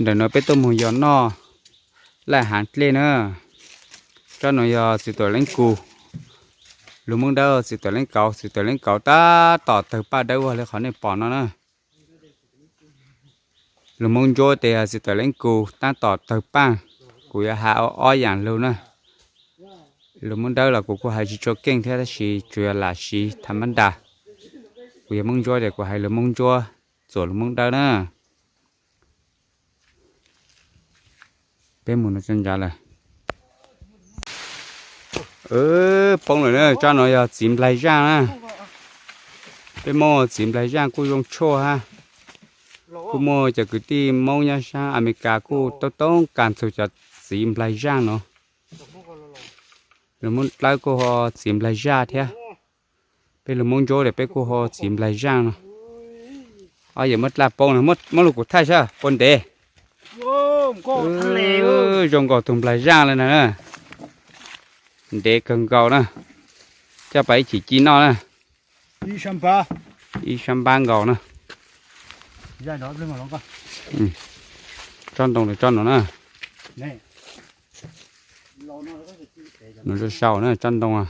Ntawm no peb tuaj mus yos noj laj haav dlej na. Tsob no yog txiv tuam leeb kus, lug Moob Dawb txiv tuam leeb kauv, txiv tuam leeb kauv tab tom tawg paj dawb vog li qhov nej pom no na. Lug Moob Ntsuab tes yog txiv tuam leeb kus tab tom tawg paj. Kuv yuav has ob yaam lug na. Lug Moob Dawb los kuv kuj hais tsis tshua keej thiab tab sis tsuas yog lam siv tha mab ntas. Kuv yog Moob Ntsuab ces kuv hais lug Moob Ntsuab, txuam lug Moob Dawb na. Peb mus no tso ntsav lawm. Poob lawm na, tsob no yog txiv nplaig zaaj na. Peb Moob txiv nplaig zaaj kuj zoo tshuaj hab. Kuj muaj cov kwv tij Moob nyob saab Amelikas kuj toob toob kas txug cov txiv nplaig zaaj no. Lug Moob Dlawb kuj ho txiv nplaig zaaj thiab. Peb lug Moob Ntsuab tes peb kuj ho txiv nplaig zaaj no. Ob yawm muab dlaj poob na, muab lug kuv thaij sab puas ntev. Zoo nkaus tug nplaig zaaj le na. Ntev kawg nkaus na. Coj pab ib chim ci noj na. Ib sab npab nkaus na. Tsob ntoo, tsob no na. Nws sau na, tsob ntoo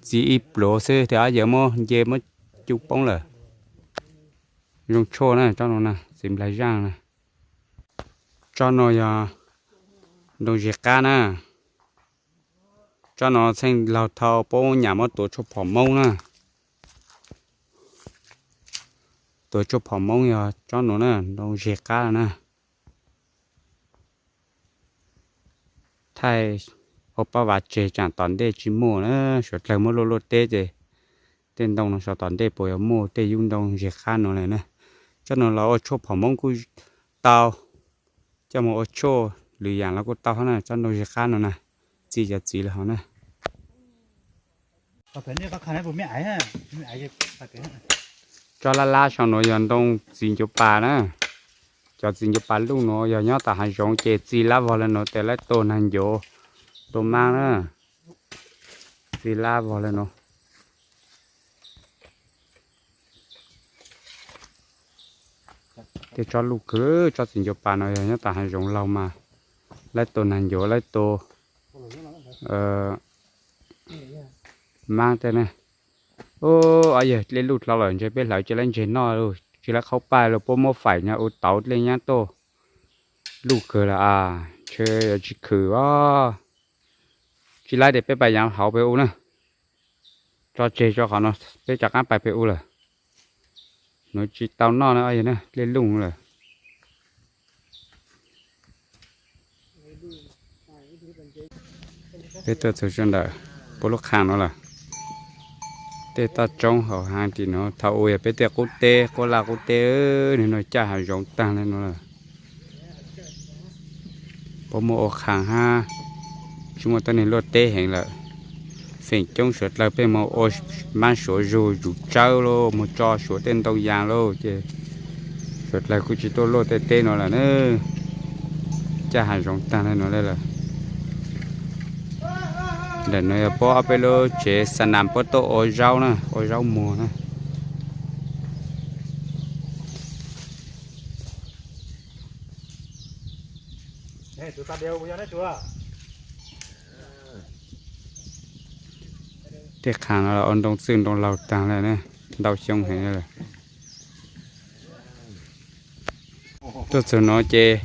txiv ib pluav xwb tes ob yawm muab nce muab cub poob lawm. Zoo tshuaj na, tsob no na, txiv nplaig zaaj na. Tsob no yog ntoo zeg qab na. Tsob no txheej laug thau puab nyam muab tuav tshuaj phom Moob na. Tuav tshuaj phom Moob yog tsob no na, ntoo zeg qab na. Thaij ua pab vav tseg tsaam tom ntej tsis muaj na, suav dlawg muab luaj luaj teb ces tej ntoo no saum tom ntej puas yuav muaj tej yub ntoo zeg qab no lawm na. Tsob no los ua tshuaj phom Moob kuj tau, coj mus ua tshuaj lwm yaam los kuj tau hab na, tsob ntoo zeg qab no na, txi cov txiv lawm hov na. Tsob lab lab sau nuav yog ntoo txiv ncuav pas na. Cov txiv ncuav pas luj nuav yog nyob tom hav zoov ces txi lab vog le nuav tes lawv tua naag ncuav, tua maab na. Txi lab vog le nuav. Tej tsob luj kawg, tsob txiv ncuav pas no yog nyob tom hav zoov laug mas lawv tua naag ncuav, lawv tua maab tej na. Ub, ob yawg dlej luj dlhau lawm, ntshe peb hlawv tsis laib ntseg noj lauj, tsis laib qhaub paj lauj, puab muab faim nyag ua tauv dlej nyab tuaj. Luj kawg lawm as, ntshe yuav tsis khwm os. Tsis laib tes peb pais yaav hauv pem u na. Tso tseg tso qhov no, peb rov qaab pais pem u lawm. Nuav tsis tau noj na, dlej luj lawm. Peb tuaj txug sab ntawm puab lub qhaa no lawm. Tej toj roob hauv hav tim nuav thaum ub yog peb tej qub teb, qub laj qub teb, nwg nuav caj hav zoov taag le nuav lawm. Puab muaj ua qhaa hab, tsis muaj tuab neeg luaj teb heev lawm. Feem coob suav dlawg pheej moog ua maab suav zug zuv tsawb lauj, moog tso suav tej ntoo yas lauj ces suav dlawg kuj tsis tuaj luaj tej teb nuav lawm na. Caj hav zoov taag le nuav le lawm. Ntawm nuav yog puab ob peb lub tsev xa nas puab tuaj ua zaub na, ua zaub muag na. Tej qhaa no ua ntoo txwj ntoo laug taag le na, ntau xyoo heev lawm. Tuaj txug nuav ces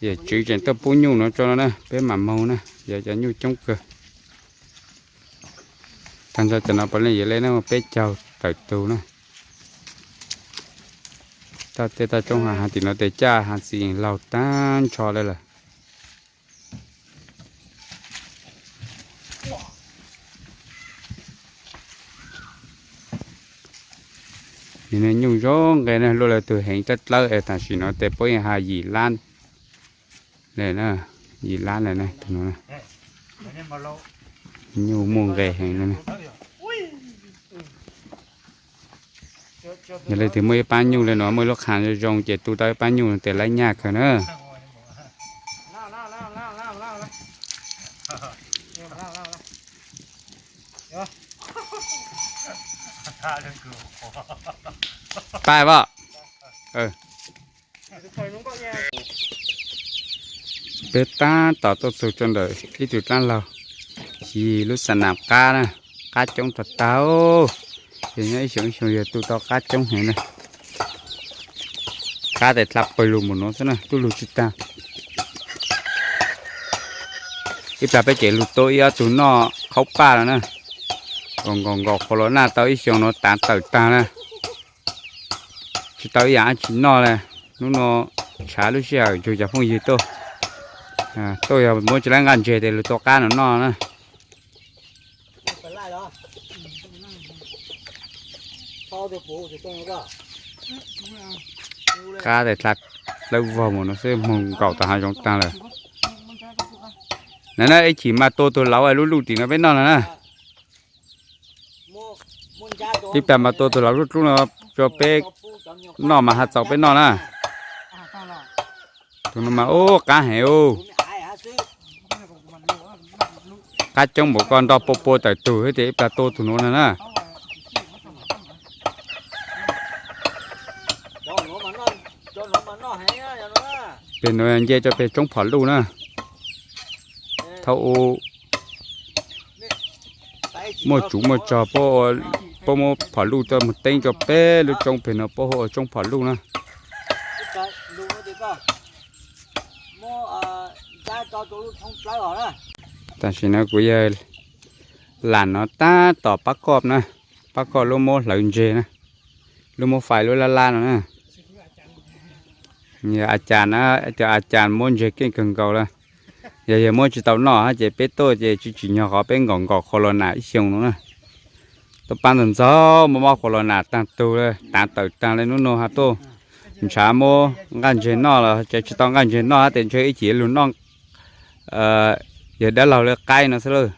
yawm tswv tseem tuaj pub nyuj nuav tso no na, peb mam moog na, yog cov nyuj coob kawg. Taag nrho cov no puav leej yuav le na, peb caug tawm tug na. Tej toj roob hav tim nuav tes caj hav txiv laug taag nrho le lawm. Nwg nyuj zoo nqe na, luaj le tug heev dlawb dlawb es tam sim nuav tes puab yeej has yim lab le na, yim lab le na, tug nuav na. Nyuj muaj nqe heev le na. Yog leej twg muaj ib paab nyuj le nuav, muaj ib lub qhaa zoo zoo ces tu tau ib paab nyuj tes laib nyaj kawg na. Pab pom. Peb tab tom tuaj txug rau ntawm ib tug dlaab laug, yog lub xa nam qab na, qab coob tag tag, ces nyob ib xyoos ib xyoos yog tu tau qab coob heev na. Qab tes dlha pawg lug mus nuav xwb na, tub lug tsis tag. Ib plag peb ces lug tuaj ib ob tug noj qhaub paj lawm na, nkaum nkaum qhuav los naj tau ib xyoos nuav taav tawm tag na, tsis tau ib yaam dlaab tsi noj le. Nub nua ntshav lub sij hawm nrug cov phooj ywg tuaj, tuaj yog muab tsi lab nqaj ntseg tes lug tua qab nuav noj na. Qab tes dlha dlawb vog mus no xwb, moog nkaum tau haav zoov taag lawm. Na na, ib chim mas tua tug lauv lub luj tim no peb noj no na. Ib plag mas tua tug lauv dlub dlub no rua peb noj mas has txaus peb noj na. Tug no mas ub qaab heev ub. Qab coob npaum ko nto pua pua tawm tug thiab tes ib plag tua tug nuav no na. Peg nuav nce rua peg tsoob phom luj na. Thaum ub muaj tsuv muaj tsog puab muab phom luj tuaj moog teeb rua peb lub tsoob peg nuav puab hu ua tsoob phom luj na. Tam sim no kuv yog lam no tab tom pab koj na, pab koj lub muab hlawv ntseg na, lub muab fais lub lab lab no na. A cas na, cov a cas muab ntseg keej kawg nkaus lawm. Yog yog muab tsis tau noj hab ces peb tuaj ces tsis tsim nyog qhov peb nkaum nkaum qhuav los nam ib xyoos no na. Tuaj paab ntxov ntxov muab mob qhuav los nam taag tug le, taav tawm taag le nub nua has tuaj. Ntshav muab nqaj ntseg noj los ces tsis tau nqaj ntseg noj hab tes ntshe ib chim lug noj yawg dab laug le qaib no xwb lawm.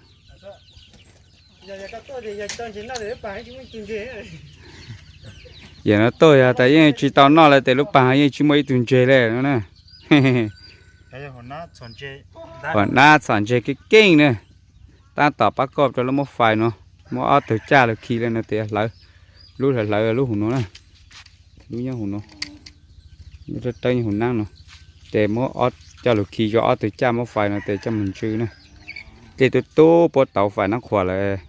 Yawm no tuaj yog tas yeej tsis tau noj le tes lub paag yeej tsis muaj ib tug ntseg le no na. Huam nab txhom ntseg keej keej na. Tab tom pab koj rua lub muab fais no, muab ob tug caj lug khi le no tes hlawv, lub hlawv hlawv lub hum no na, lub nyob hum no, lub rab rawb nyob hum naab no, tes muab coj lug khi rua ob tug caj muab fais no tes coj moog ntsw na. Dlej tub tub puab tauv fais naab qhuas lawm,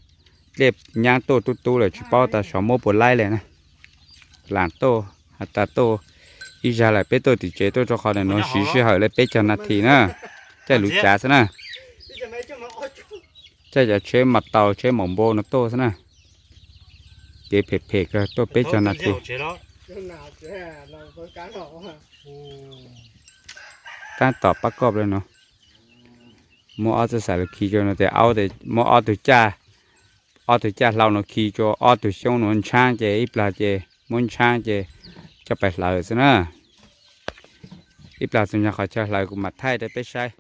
dlej nyaab tuaj tub tub lawm tsis paub tas xyov muab puas laib le na. Lam tuaj has tas tuaj ib zag lawm peb tuaj tim tsev tuaj rua qhov nuav siv sij hawm le peb caug nas this na, caij lub cav xwb na. Caij cov tsheb mas tau tsheb maum npau no tuaj xwb na. Kev phem phem kawg tuaj peb caug nas this. Tab tom pab koj le no, muab ob txoj xaim lug khi rua no tes muab ob tug caj, ob tug caj hlau no khi rua ob tug xyoob no ntshaab ces ib plag ces muab ntshaab ces coj pais hlawv xwb na. Ib plag txug nyog qhov chaw hlawv kuv mam thaij rua peb saib.